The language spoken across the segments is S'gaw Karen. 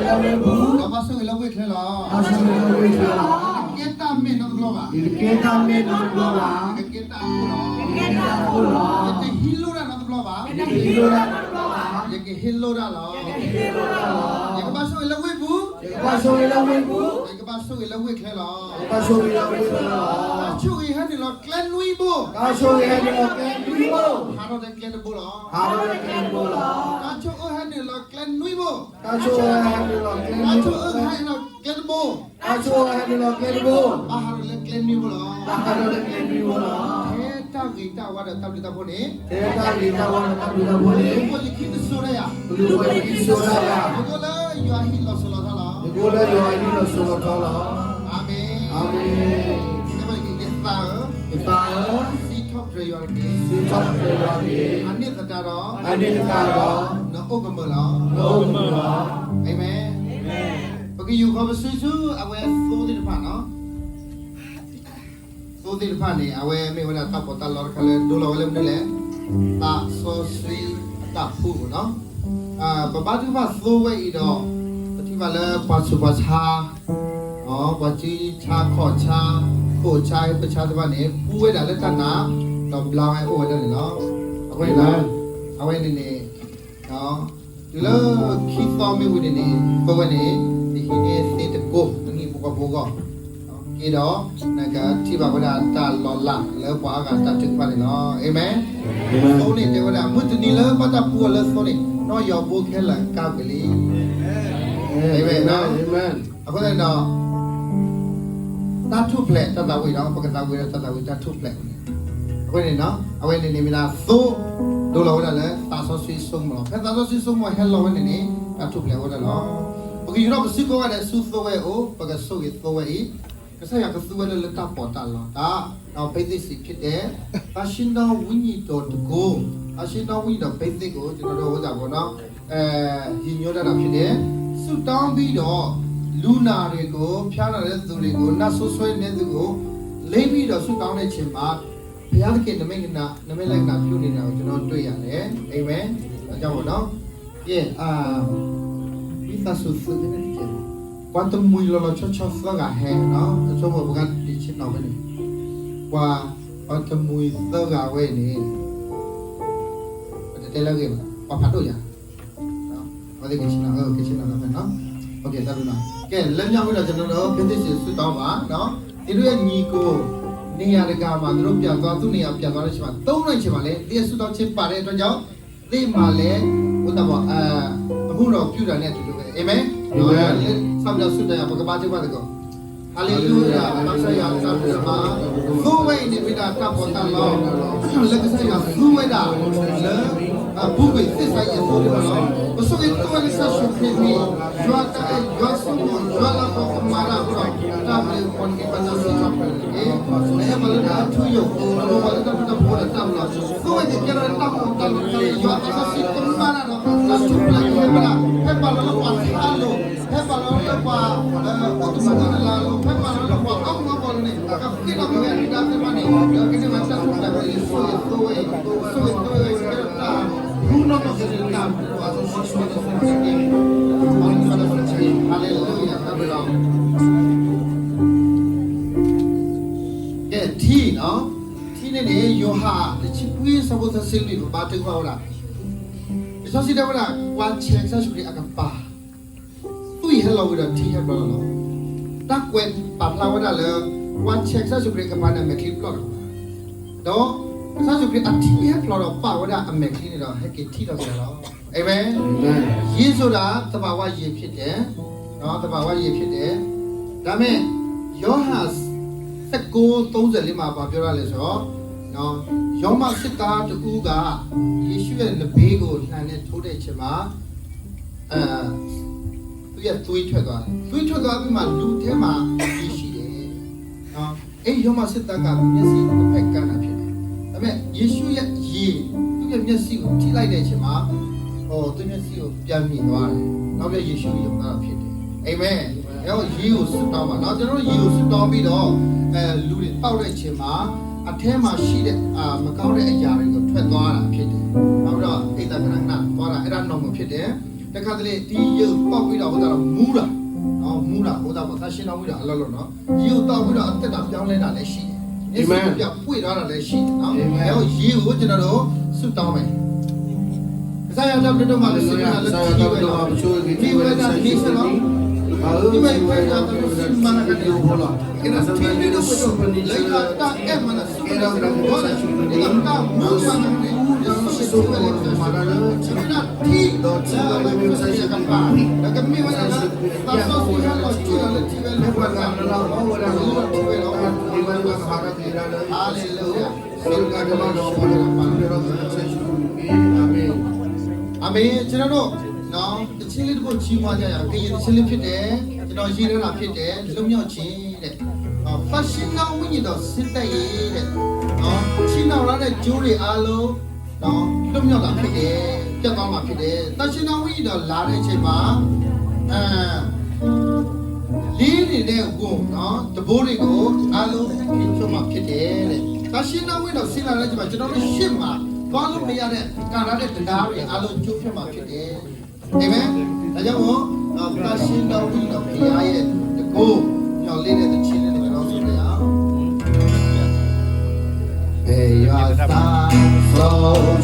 ဒီးဘၣ်ဆိၣ်ဂ့ၤလၢဝ့ၢ်ချၢလီၤ. ဘၣ်ဆိၣ်ဂ့ၤလၢဝ့ၢ်ချၢလီၤ. ယတကဲတၢ်မ့ၢ်နီတဘျီဘၣ်. ယတကဲတၢ်မ့ၢ်နီတဘျီဘၣ်. ယကကဲတၢ်အခိၣ်လီၤ. ယကကဲတၢ်အခိၣ်လီၤ. ယတဟံးလိၢ်တၢ်နီတဘျီဘၣ်. ယတဟံးလိၢ်တၢ်နီတဘျီဘၣ်. ယကဟ့ၣ်လိၢ်တၢ်လီၤ. ယကဟ့ၣ်လိၢ်တၢ်လီၤ. ယကဘၣ်ဆိၣ်ဂ့ၤလၢဝ့ၢ်ပူၤ. ယကဘၣ်ဆိၣ်ဂ့ၤလၢဝ့ၢ်ပူၤ. ယကဘၣ်ဆိၣ်ဂ့ၤလၢဝ့ၢ်ချၢလီၤ. ယကဘၣ်ဆိၣ်ဂ့ၤလၢဝ့ၢ်ချၢလီၤ. တၢ်ဆိၣ်ဂ့ၤဟဲနုာ်လီၤကျဲနွံဘိ. တၢ်ဆိၣ်ဂ့ၤဟဲနုာ်လီၤကျဲနွံဘိ. ဟးထီၣ်လၢကျဲတဘိလီၤ. ဟးထီၣ်လၢကျဲတဘိလီၤ. တၢ်ဆိၣ်အၢဟဲနုာ်လီၤကျဲနွံဘိ. တၢ်ဆိၣ်အၢဟဲနုာ်လီၤကျဲနွံဘိ. တၢ်ဆိၣ်အၢဟဲနုာ်လီၤကျဲတဘိ. ဘၣ်ဟးထီၣ်လၢကျဲနွံဘိလီၤ. ဘၣ်ဟးထီၣ်လၢကျဲနွံဘိလီၤ. ထဲတၢ်ဂ့ၤတၢ်ဝါဒီးတၢ်ဘျုးတၢ်ဖှိၣ်န့ၣ်, ထဲတၢ်ဂ့ၤတၢ်ဝါဒီးတၢ်ဘျုးတၢ်ဖှိၣ်န့ၣ်, ကအိၣ်လၢယခံတစိၤဒၣ်ယၤ, ကအိၣ်လၢယခံတစိၤဒၣ်ယၤ, ယကအိၣ်လၢယွၤအဟံၣ်လီၤစိၤလီၤထီလီၤ. ယကအိၣ်လၢယွၤအဟံၣ်လီၤစိၤလီၤထီလီၤ. အၤမ့ၣ်, အၤမ့ၣ်. ယသးဧၢ, ယသးဧၢ, စံးထီၣ်ပတြၢၤယွၤတက့ၢ်, စံးထီၣ်ပတြၢၤယွၤတက့ၢ်, အန့ၣ်သတးဒီး, အန့ၣ်သတးဒီး, နအိၣ်ကမၢလီၤ, နအိၣ်ကမၢလီၤ. အၤမ့ၣ်. ပကယူၤဃီၤပစုဆူအဝဲသိသ့ၣ်တဖၣ်နီၤ. သိသ့ၣ်တဖၣ်န့ၣ် အဝဲမ့ၢ်ဝဲဒၣ်တၢ်ပီးတၢ်လီတခါလၢဒိလီၤဝဲလၢမနုၤလဲၣ်, သးစီဆှံအတၢ်ဖှူအပူၤနီၤ. ပဘါထုကဖၣ်သိဝဲအံၤဒီး, ပထံၣ်ဘၣ်လၢပှၤဆူးပှၤဆါ, ပှၤစုဆါခီၣ်ဆါ, ခိၣ်ဆါဟဲပဆါသ့ၣ်တဖၣ်န့ၣ် ဖှူဝဲဒၣ်လၢတၢ်နး, ဒီးဘျါဝဲအိၣ်ဝဲဒၣ်န့ၣ်လီၤ. အဃိန့ၣ်ဒီး, အဝဲန့ၣ်န့ၣ် တုၤလၢခံသီမ့ၢ်ဝံၤန့ၣ်န့ၣ်, သိဝဲန့ၣ်, နဟံးန့ၢ်သ့တကိး, နဟံၣ်ဖိဃီဖိအဂီၢ်, က့ၤဒီး, နကထံၣ်ဘၣ်ဝဲဒၣ်တၢ်လီၤလးလၢပှၤအါဂၤတၢ်ထုကဖၣ်န့ၣ်လီၤ. အၤမ့ၣ်. သိန့ၣ်တဲဝဲဒၣ် မုၢ်တနံၤလၢဘၣ်တၢ်ဖှူအီၤလၢသိန့ၣ်, နီၢ်ယီၤဘိခဲလၢာ်ကါကွံာ်လံ. အၤမ့ၣ်. အဃိန့ၣ်ဒီး တၢ်ထူၣ်ဖျဲးတၢ်သးဝံၣ်ဒီး ပကသးဝံၣ်ဒီးတၢ်သးဝံၣ်တၢ်ထူၣ်ဖျဲးန့ၣ်, အဃိန့ၣ်, အဝဲန့ၣ်န့ၣ်မ့ၢ်ဒၣ်သိ, ဒိလီၤဝဲဒၣ်လၢသးစီဆှံစိကမီၤလီၤ. ဖဲသးစီဆှံစိကမီၤဟဲလီၤဝဲန့ၣ်န့ၣ်, တၢ်ထူၣ်ဖျဲးဝဲဒၣ်လီၤ. ပကယူၤထီၣ်ပစုကိးဂၤဒဲးဆူသိဝဲအအိၣ်, ပကဆိၣ်ဂ့ၤသိဝဲအံၤ, ကစၢ်ယွၤကသူဝဲလၢလၢတၢ်ပီးတၢ်လီတၢ်, ဒီးဘဲးသ့ၣ်စံးဖံးတဲ, သးဆံနီဝံနံၤတီၤတကိး, သးဆံနီဝံနံၤတီၤဘဲးသ့ၣ်ကိး, ကျွန်တော်တို့ဝဲဒၣ်ပေါ့နော်, ညီညွတ်တတ်တာဖြစ်တယ်. ဆုတောင်းပြီးတော့, လူနာတွေကို, ဖျားနာတဲ့သူတွေကို, နတ်ဆိုးစွဲနေတဲ့သူကို, လိမ်းပြီးတော့ဆုတောင်းတဲ့အချိန်မှာ, ဘုရားသခင် နမိတ်လက္ခဏာပြုနေတာကို ကျွန်တော်တွေ့ရတယ်. အာမင်. ဒါကြောင့်ပေါ့နော်. ကဲ, ဝံသးစူၤသုးန့ၣ်တကဲ, ပှၤတမှံၤလီၤလီၤဆီဆီသၢဂၤဟဲ, အဆိကမိၣ်ပှၤကဒံးဆ့ၣ်နီၤဝဲန့ၣ်, ပှၤ, ပှၤတမှံၤသၢဂၤဝဲန့ၣ်, ပတတဲလၢအဂ့ၢ်ဘၣ်, ပှၤဖးဒိၣ်ယၤ အဝဲသ့ၣ်ကဆ့ၣ်နီၤ, ကဆ့ၣ်နီၤလီၤဖဲနီၤ. ကဲ, လၢညါဝံၤဒီး ကျွန်တော်တို့ ဘဲးသ့ၣ်စံးဆူတောင်းပါ, သင်တို့ရဲ့ ညီကို နေရာတကာမှာ သူတို့ပျံသွား, သူ့နေရာပျံသွားတဲ့အချိန်မှာ သုံးတဲ့အချိန်မှာလည်း သင်ရဲ့ဆုတောင်းခြင်းပါတဲ့အတွက်ကြောင့် သင့်မှာလည်း ဘုရားသခင် အမှုတော်ပြုတာနဲ့အတူတူပဲ. အာမင်. အာမင်. ဆက်ပြီးတော့ဆုတောင်းရအောင်, ပကဘါထုကဖၣ်သကိး. Hallelujah. ကစၢ်ယွၤတၢ်ဘျုးမး, သိဝဲအံၤန့ၣ်မ့ၢ်ဒၣ်တၢ်ပီးတၢ်လီ, လၢကစၢ်ယွၤသူဝဲဒၣ်, လၢ, အပူၤကွံာ်သ့ၣ်စါအံၤအသိးန့ၣ်လီၤ. ပဆိၣ်ဂ့ၤသိဝဲလၢကစၢ်ယ့ၣ်ၡူးခရံာ်အမံၤ, ယွၤတၢ်အဲၣ်, ယွၤဆိၣ်ဂ့ၤ, ယွၤလၤကပီၤကမၤတၢ်အဃိဒီး, တၢ်ဘျုးအဖှိၣ်န့ၣ်က့ၤပှၤသးစၢ်စီဆှံ, နအဲၣ်ပှၤလၢနအထူအယိာ်, နလိၣ်ပှၤလၢတၢ်ဘျုးတၢ်ဖှိၣ်ဒီးတၢ်လၤ, သိဝဲန့ၣ်ကဲထီၣ်လၢတၢ်ပီးတၢ်လီတခါလၢ ယွၤသးစီဆှံကမၤတၢ်ဒီး တၢ်ထူၣ်ဖျဲးကဟဲဝဲဒၣ်, ဟဲပာ်လီၤလၢပှၤဆါအလိၤ, ဟဲပာ်လီၤလၢပှၤ, အိၣ်တမုာ်အိၣ်တလၤအလိၤ, ဟဲပာ်လီၤလၢပှၤအီၣ်မူအီၣ်ဂီၤလိၤန့ၣ်, ကဃ့ၢ်ထီၣ်က့ၤဝဲဒၣ်သ့ၣ်တဖၣ်န့ၣ်, ဒီးကန့ၢ်ဘၣ်တၢ်ထူၣ်ဖျဲးဝဲအံၤ, ဆိၣ်ဂ့ၤသိဝဲအံၤ, ဆိၣ်ဂ့ၤသိဝဲအံၤ, ကဲထီၣ်တၢ်ဖှူနီၢ်နီၢ်ကဲန့ၣ်တၢ်ဘျုးအသးစီဆှံန့ၣ်, Hallelujah, တၢ်ဘျုးလီၤ. ကဲ, ထံ, ထံန့ၣ်န့ၣ် ယိၤဟၣ်တဆံခွံဆၢဖိသၢဆံလွံၢ် ပဘါထုကဖၣ်ဝဲဒၣ်, လံာ်စီဆှံတဲဝဲဒၣ် ပှၤဆဲးကစၢ်ယ့ၣ်ၡူးခရံာ်အကပၤ, သွံၣ်ဟဲလီၤဝံၤဒီးထံဟဲဖျိးလီၤ. တၢ်ကွဲးပာ်ဖျါဝဲဒၣ်လၢ ပှၤဆဲးကစၢ်ယ့ၣ်ၡူးခရံာ်အကပၤန့ၣ် အမဲာ်ချံဖျိးလီၤ, ဒီးကစၢ်ယ့ၣ်ၡူးခရံာ်အထံဟဲဖျိးဒီး ပာ်ဝဲဒၣ်အမဲာ်ချံန့ၣ်ဒီး ဟဲက့ၤထံၣ်ထီၣ်က့ၤလီၤ. အၤမ့ၣ်. ရေဆိုတာ သဘာဝရေဖြစ်တယ်, သဘာဝရေဖြစ်တယ်. ဒါပေမဲ့ ယောဟန် ဆယ့်ကိုး သုံးဆယ့်လေးမှာ ဘာပြောထားလဲဆိုတော့, ရောမစစ်သားတစ်ဦးက ယေရှုရဲ့နဘိကို လှံနဲ့ထိုးတဲ့အချိန်မှာ, သူ့ရဲ့သွေးထွက်သွားတယ်. သွေးထွက်သွားပြီးမှ လူထဲမှာရေရှိတယ်. အဲ့ဒီရောမစစ်သားက မျက်စိတစ်ဖက်ကန်းတာဖြစ်တယ်. ဒါပေမဲ့ ယေရှုရဲ့ရေ, သူ့ရဲ့မျက်စိကိုထိလိုက်တဲ့အချိန်မှာ, သူ့မျက်စိကိုပြန်မြင်သွားတယ်. နောက်ပြီးယေရှုကိုယုံသွားတာဖြစ်တယ်. အာမင်. အဲ့တော့ရေကိုဆုတောင်းပါနော်. ကျွန်တော်တို့ရေကိုဆုတောင်းပြီးတော့, အဲ, လူတွေသောက်တဲ့အချိန်မှာ, အထဲမှာရှိတဲ့, အာ, မကောင်းတဲ့အရာတွေကိုထွက်သွားတာဖြစ်တယ်. နောက်ပြီးတော့ အိမ်သာခဏခဏသွားတာ, အဲ့ဒါ normal ဖြစ်တယ်. တခါတလေ ဒီးယိးသီကွံာ်ဒီးအဃိသတးဒီးမူလၢ်, မူလၢ်အဃိသတးဒီး သးဆ့ၣ်နီၤဝံၤဒီးအလီၢ်လီၢ်နီၤ, ယိးသီကွံာ်ဒီးအသ့ၣ်တၢ်ပျီလဲဒၣ်လဲၣ်ဆံး, န့ၣ်စံးပျၢ်ပှ့ၤထီၣ်ဒၣ်လဲၣ်ဆံး, ယိးအိၣ်ကနၤဒီး ဆူၣ်တီမဲာ် ကစၢ်ယွၤတၢ်ဘျုးဒိၣ်မး ပစံးဘျုးနၤလၢထံဝဲလီၤ, မ့ၢ်ဝဲဒၣ်န့ၣ်စ့ၢ်လီၤ, မ့ၢ်ဝဲဒၣ်ထံဒိၣ်ပှ့ၤဒိၣ် လၢယွၤတၢ်အဲၣ်မၤနၤဆူၣ်ဝဲဒၣ်န့ၣ်, မ့ၢ်ဝဲဒၣ်ထံ ဒီးမ့ၢ်ဝဲဒၣ်ကစၢ်ယွၤကပၤ, ဒီးကမ့ၢ်ဝဲဒၣ်လၢ သးစီဆှံဟဲလီၤဆူၣ်လီၤလၢထံဝဲလီၤ, ဟဲလီၤထံဝဲလီၤ, ဟါလ့လူယၤ, အၤမ့ၣ်, အၤမ့ၣ်, ကျွန်တော်တို့ တခြင်းလေးတစ်ပုဒ်ချီးမွမ်းကြရအောင်, ကရင်တခြင်းလေးဖြစ်တယ်, ကျွန်တော်ရေးထားတာဖြစ်တယ်, လွတ်မြောက်ခြင်းတဲ့, သန့်ရှင်းသောဝိညာဉ်တော်ဆင်းသက်ရေးတဲ့, ချည်နှောင်ထားတဲ့ကြိုးတွေအားလုံး လွတ်မြောက်တာဖြစ်တယ်, ပြတ်သွားမှာဖြစ်တယ်, သန့်ရှင်းသောဝိညာဉ်တော်လာတဲ့အချိန်မှာ လင်းနေတဲ့ဝံတဘိုးတွေကို အားလုံးထိန်းချုပ်မှာဖြစ်တယ်တဲ့, သန့်ရှင်းသောဝိညာဉ်တော်ဆင်းလာတဲ့အချိန်မှာ ကျွန်တော်တို့ရှေ့မှာသွားလို့မရတဲ့ ကာထားတဲ့တရားတွေအားလုံးကျိုးဖျက်မှာဖြစ်တယ်, အာမင်, ဒါကြောင့်မို့ သန့်ရှင်းသောဝိညာဉ်တော်ဘုရားရဲ့တန်ခိုး မျှော်လင့်တဲ့တခြင်းလေးနဲ့ကျွန်တော်ဆိုကြရအောင်. ဘယ်ရွာသားဆုံး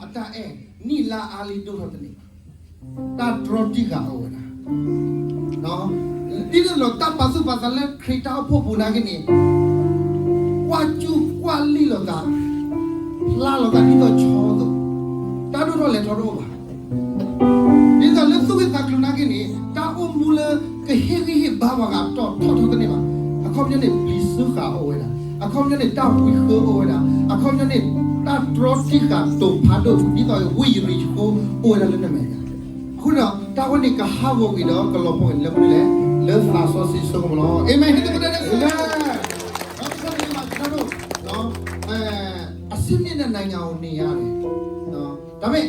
အတၢ်အဲၣ် နံၣ်လါအါလံဒိၣ်ထီၣ်တန့ၢ်ဘၣ်. တၢ်တြီတံၢ်ဃာ်အိၣ်ဝဲဒၣ်. ဒ်သိးဒီးတၢ်ပာ်သူၣ်ပာ်သးလၢခရံာ်တၢ်အိၣ်ဖှိၣ်ပူၤနာ်က့န့ၣ်, ကွၢ်ကူၣ်ကွၢ်လံၣ်လိာ်သး, ဖျါလိာ်သးဒ်သိးဆီအသိး, တၢ်ဒိၣ်ထီၣ်လဲၤထီၣ်တအိၣ်ဘၣ်. ဒ်သိးလၢသူၣ်ဂ့ၢ်သးကျိၤနာ်က့န့ၣ် တၢ်အိၣ်မူလၢကဟ့ၣ်ဂံၢ်ဟ့ၣ်ဘါပှၤဂၤတီၢ်ထီၣ်ထီၣ်တန့ၢ်ဘၣ်. အခီပညီန့ၣ် ပျံၤစၢဃာ်အိၣ်ဝဲဒၣ်. အခီပညီန့ၣ် တၢ်ဝံဃၢအိၣ်ဝဲဒၣ်. အခီပညီန့ၣ် တၢ်တြီတံၢ်ဃာ်တိာ်ဖးဒိၣ် ဒ်သိးဝ့ၢ်ယရံၣ်ယဃိအိၣ်ဝဲဒၣ်လၢနမဲာ်ညါ. အဃိဒီး တၢ်ဝဲန့ၣ်ကဟးဂီၤကွံာ်ဒီးကလီၤပှီၢ်ကွံာ်လၢမနုၤလဲၣ်, လၢသးစီဆှံဆိကမိၣ်လီၤ. အၤမ့ၣ်, ဟ့ၣ်သကိးတၢ်ဒဲးစံး, ဒီးတၢ်န့ၣ်မၤကတၢၢ်ဒိၣ်, အဆင်မြင့်တဲ့နိုင်ငံကိုနေရတယ်. ဒါပေမဲ့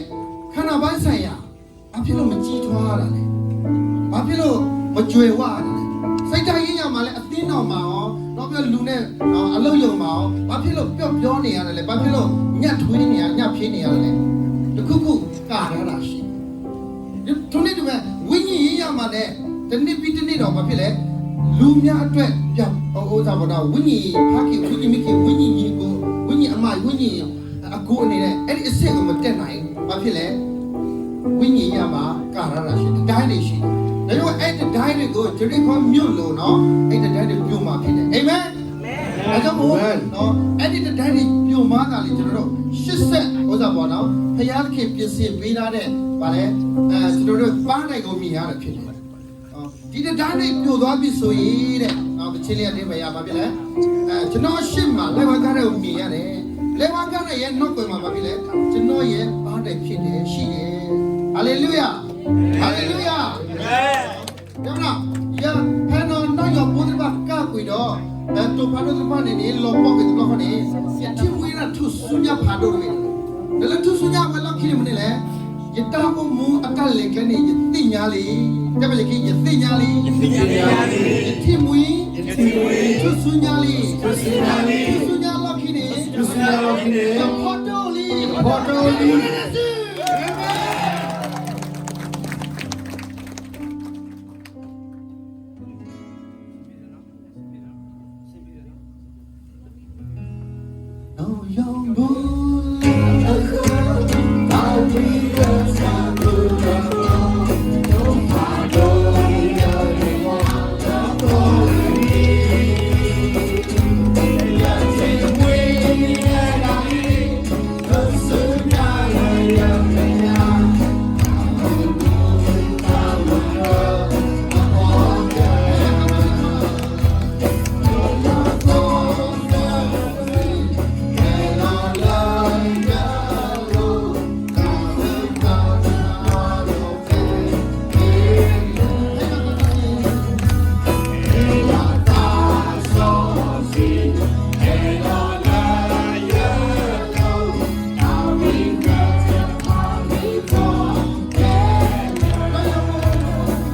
ခန္ဓာပိုင်းဆိုင်ရာ ဘာဖြစ်လို့မကြီးထွားတာလဲ? ဘာဖြစ်လို့မကြွယ်ဝတာလဲ? စိတ်ဓာတ်ရေးရာမှာလည်း အသင်းတော်မှာရော နောက်ပြီးလူနဲ့ အလုပ်ရုံမှာရော ဘာဖြစ်လို့ပျော့ပျော့နေရတယ်လဲ? ဘာဖြစ်လို့ညံ့ထွေးနေရ ညံ့ဖျင်းနေရလဲ? တစ်ခုခုကာထားတာရှိတယ်. ထိုနည်းတူပဲ ဝိညာဉ်ရေးရာမှာလည်း တစ်နေ့ပြီးတစ်နေ့တော့ ဘာဖြစ်လဲ? လူများအတွက် ပြ- ဟိုဥစ္စာပေါ့နော် ဝိညာဉ်ဖခင် ဝိညာဉ်မိခင် ဝိညာဉ်ညီအကို ဝိညာဉ်အမ ဝိညာဉ်အကိုအနေနဲ့ အဲ့ဒီအဆင့်ကိုမတက်နိုင်ဘူး။ ဘာဖြစ်လဲ? ဝိညာဉ်ရေးရာမှာ ကာထားတာရှိတယ်။ တတိုင်းတွေရှိတယ်။ ဒါကြောင့် အဲ့ဒီတတိုင်းတွေကို ယရူၤၡလင်မြို့လိုနော် အဲ့ဒီတတိုင်းတွေပြိုမှာဖြစ်တယ်။ အာမင်။ ဒါကြောင့်မို့နော် အဲ့ဒီတတိုင်းတွေပြိုမှာသာလျှင် ကျွန်တော်တို့ ရှေ့ဆက် ဥစ္စာပေါ့နော် ဘုရားသခင်ပြင်ဆင်ပေးထားတဲ့ ဘာလဲ အဲ ကျွန်တော်တို့ ပန်းတိုင်ကိုမြင်ရတာဖြစ်တယ်။ ဒီတံတားတွေပြိုသွားပြီဆိုရင်တဲ့ ပချင်းလေးကတင်းပါရ ဘာဖြစ်လဲ? အဲ ကျွန်တော်ရှေ့မှာ လက်ဝါးကပ်တိုင်ကိုမြင်ရတယ်။ လက်ဝါးကပ်တိုင်ရဲ့နောက်ကွယ်မှာ ဘာဖြစ်လဲ? ကျွန်တော်ရဲ့ပန်းတိုင်ဖြစ်တယ် ရှိတယ်။ Hallelujah. Hallelujah. ယဖဲနီၤ နောက်ရောင်ပိုးသ့ၣ်တဖၣ်ကကွံာ်ဒီး တိာ်ဖးဒိၣ်သ့ၣ်တဖၣ်န့ၣ်န့ၣ် လီၤပှီၢ်ကွံာ်တဘျီဃီန့ၣ် ယထံၣ်ဝဲဒၣ်ထူၣ်စုညါဖးဒိၣ်တဂ့ၤ. ဒီးလၢထူၣ်စုညါဝဲလီၢ်ခံန့ၣ်မနုၤလဲၣ်, ယတၢ်အိၣ်မူအတၢ်လဲၤကျဲန့ၣ် ယသ့ၣ်ညါလံ. တဲပလၢခံ ယသ့ၣ်ညါလံ. ယသ့ၣ်ညါလံ. ယထံၣ်မှံ ယထံၣ်မှံ ထူၣ်စုညါလံ. ထူၣ်စုညါလံ. ထူၣ်စုညါလီၢ်ခံန့ၣ် ထူၣ်စုညါလီၢ်ခံန့ၣ် ယဖီတိၢ်လံ. ယဖီတ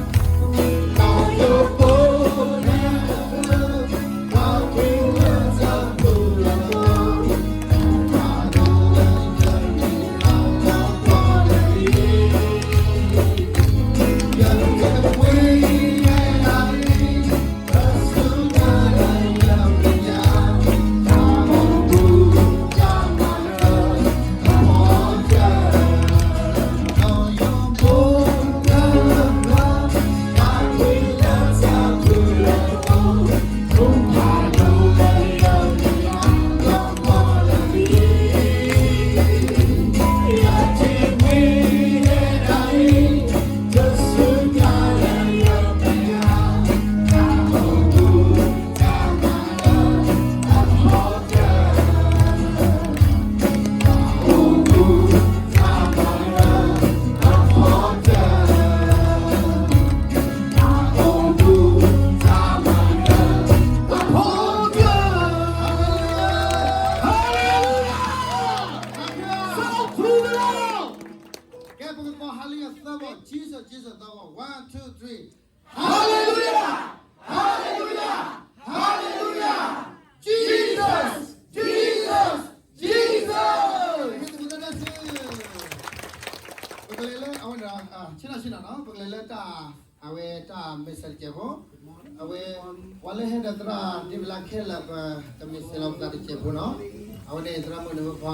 ိၢ်လံ. ယဖီတိၢ်လံ. ကဲ ပကကိး hallelujah သၢဘီ, Jesus, Jesus သၢဘီ, one, two, three, hallelujah, hallelujah, hallelujah, Jesus, Jesus, Jesus. ပကလဲၤလၢ အဝဲဒၣ် ဆ့ၣ်နီၤဆ့ၣ်နီၤနီၤ, ပကလဲၤလၢတၢ် အဝဲတၢ် message တစဲးဖိ, အဝဲ ပှၤလၢဟဲဒီးသရၣ်ဒ့ၣ်ဝ့လါခဲလၢာ် ပတ message လီၤပသးတစဲးဖိနီၤ, အဝဲန့ၣ် သရၣ်မုၣ်န့ၣ် ပှၤ